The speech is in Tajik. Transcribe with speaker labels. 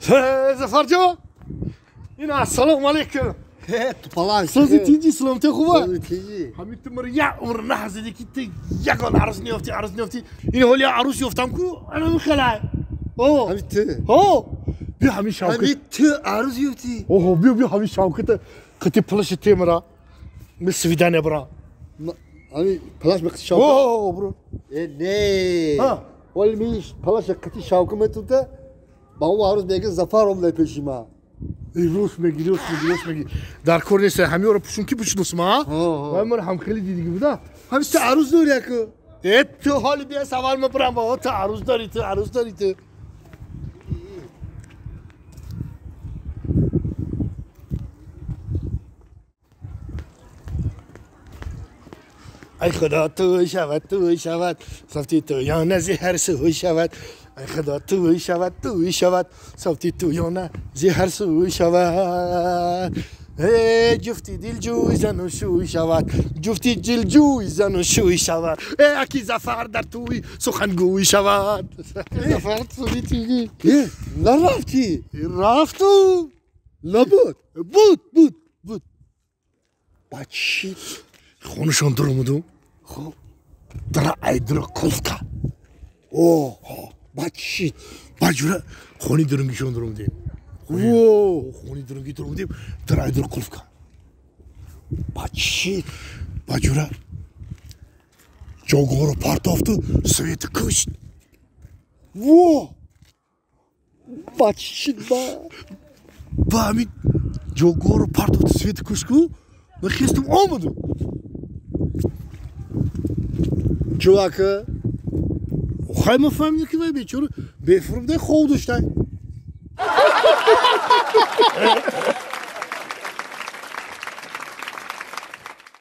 Speaker 1: Зафарҷон, ин ассалому алайкум.
Speaker 2: Тупаланг.
Speaker 1: Сози тинҷи, саломатӣ хуба?
Speaker 2: Сози тинҷи.
Speaker 1: Ҳамин ту мара як умр наҳазидӣ ки ту ягон арӯс неёфтӣ, арӯс неёфтӣ. Ин ҳол як арӯс ёфтам ку, ана михелай. О.
Speaker 2: Ҳамин ту.
Speaker 1: О. Биё ҳамин шавкат.
Speaker 2: Ҳамин ту арӯс ёфтӣ.
Speaker 1: Оҳо, биё, биё ҳамин шавката қити пулаши темара. Ми свидание бра.
Speaker 2: Ҳамин пулаш ми қити шавкат.
Speaker 1: О, бро.
Speaker 2: Э, не. Вале ми пулаша қити шавкат метунта. Ба он арӯс мегӯяд Зафар омада пеши ман.
Speaker 1: Рост мегӣ, рост мегӣ, рост мегӣ. Дар кор нест, ҳамиёро пӯшун ки бишносам, а? Вай мара ҳам хеле дидигӣ буда.
Speaker 2: Ҳамин ту арӯс дорӣ яку?
Speaker 1: Э, ту ҳоли биё савол мебарам ба ту арӯс дорӣ, ту арӯс дорӣ ту. Ай худо ту шавад, ту шавад, сафти ту ё на зи ҳар сӯй шавад. Ай худо ту шавад, ту шавад, сафти ту ё на зи ҳар сӯй шавад. Э, ҷуфти дилҷӯй зану шӯй шавад, ҷуфти дилҷӯй зану шӯй шавад. Э, аки Зафар дар тӯй сухангӯй шавад. Зафар суди тиги.
Speaker 2: Э, нарафтӣ?
Speaker 1: Рафту.
Speaker 2: Набуд?
Speaker 1: Буд, буд, буд.
Speaker 2: Ба чӣ?
Speaker 1: Хонашон дуромаду.
Speaker 2: Хуб.
Speaker 1: Дара айдура қулф кард.
Speaker 2: О, ба чӣ?
Speaker 1: Ба ҷура хони дурунгишон дуромадем.
Speaker 2: О,
Speaker 1: хони дурунги дуромадем, дара айдура қулф кард.
Speaker 2: Ба чӣ?
Speaker 1: Ба ҷура ҷогоро партофту свету кушт.
Speaker 2: Во! Ба чӣ ба?
Speaker 1: Ба ҳамин ҷогоро партофту свету кушт ку, ман хестум омаду.
Speaker 2: Чувака?
Speaker 1: Хай ман фаҳмидам ки вай бечора бефурмда хов доштай.